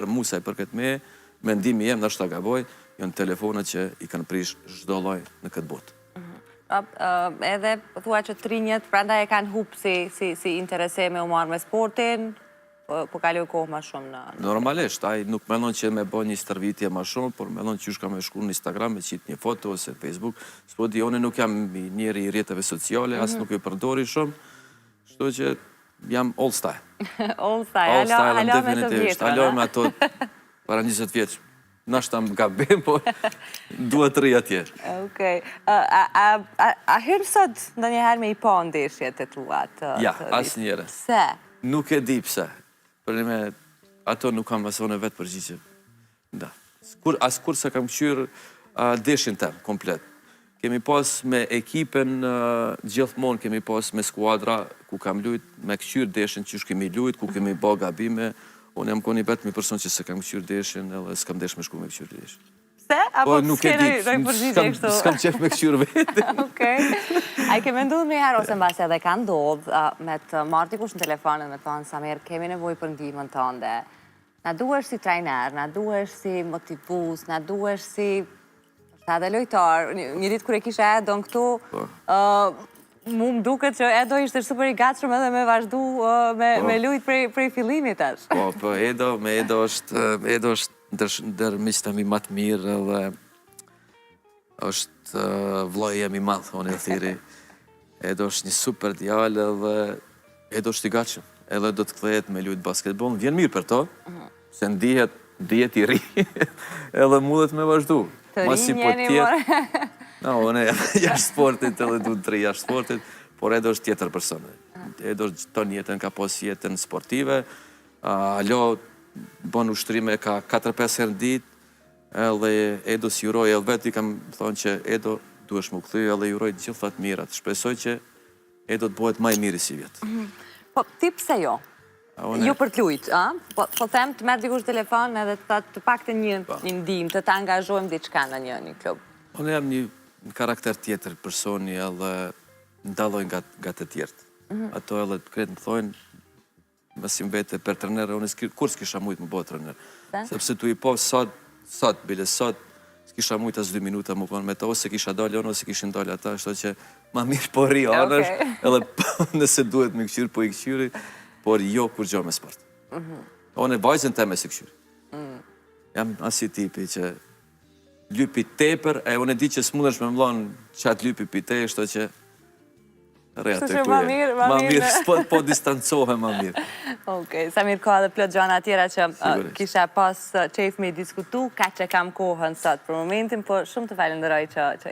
Për mu sa i përket me, mendimi jem, ndoshta gaboj, janë telefonat që i kanë prish çdo lloj në këtë botë. Edhe thua që të rinjët prandaj e kanë hup si si si interesim me u marrë me sportin, po po kaloj kohë ma shumë në Normalisht, ai nuk mendon që me bo një stërvitje ma shumë, por mendon qysh ka me shku në Instagram me qitë një foto ose Facebook. S'po di, unë nuk jam njeri i rrjeteve sociale, as nuk i përdori shumë, kështu që Jam old style. Old style, old style, hala me të vjetrën. Hala me ato para 20 vjeç. Nashta më gabim, po duhet të rri atje. Okej. A hyn sot ndonjëherë me i pa ndeshjet e tua të Ja, asnjëherë. Pse? Nuk e di pse. Për me ato nuk kam as unë vetë përgjigje. Da. Kur, as kur s'e kam këqyrë ndeshjen tem, komplet. Kemi pas me ekipin, gjithmonë kemi pas me skuadra ku kam lujt, me këqyrë ndeshjen qysh kemi lujt, ku kemi ba gabime. Unë jam kon i vetmi person që s'e kam këqyrë ndeshjen edhe s'kam desh me shku me këqyrë ndeshjen. Pse? Apo po, nuk e di, përgjigje kështu? S'kam qef me këqyrë vetë. Okej. A i ke mendu ndonjëherë ose mbase edhe ka ndodhë me të marrë dikush në telefon dhe me thonë Samir, kemi nevojë për ndihmën tënde. Na duhesh si trajner, na duhesh si motivues, na duhesh si edhe lojtar. Një ditë kur e kisha Edon këtu, po. mu më duket që Edo ishte super i gatshëm edhe me vazhdu me, po. me lujt prej, prej fillimit tash. Po, po, Edo, me Edo është, Edo është ndër, ndër miqtë e mi ma të mirë edhe është vllai jem i madh, unë e thirri. Edo është një super djalë edhe Edo është i gatshëm. Edhe do të kthehet me lujt basketboll. Vjen mirë për to, mhm. se ndihet, ndihet i ri, edhe mundet me vazhdu. Të ri po njeni, more. No, unë jashtë sportit edhe du të rri jashtë sportit, por Edo është tjetër person. Edo është tonë jetën, ka pas jetën sportive, alo, bon ushtrime ka 4-5 herë në ditë, Edhe Edos i uroj edhe vetë i kam thonë që Edo duhesh m'u kthy edhe i uroj të gjitha të mirat. Shpresoj që Edo të bëhet ma i miri sivjet. Po ti pse jo? Jo për të lujt, a? Po, po them të merr dikush telefon edhe të thotë të paktën një po. një ndihmë, të të angazhojmë diçka në një një klub. Unë jam një karakter tjetër personi edhe dalloj nga nga të tjerët. Mhm. Ato edhe krejt më thonë Masi më vete për trener, unë kurrë s'kisha mujtë m'u bo trener. Sepse tu i pa sot, sot, bile sot, s'kisha mujtë as dy minuta me konë me ta, ose kisha dalë unë, ose kishin dalë ata, kështu që ma mirë po rri anësh, edhe nëse duhet me këqyrë, po i këqyri, por jo kurgjo me sport. Mm Unë e vajzën teme s'e këqyri. Mm. Jam asi tipi që lypi tepër, e unë e di që s'mundesh me m'dhonë qatë lypi pi te, kështu që Rri aty ku je. Mirë, ma mirë, po, po distancohem ma mirë. Okej, Samir ka edhe plot gjana tjera që kisha pas qejf me i diskutu, kaq e kam kohën sot për momentin, po shumë të falenderoj që, që...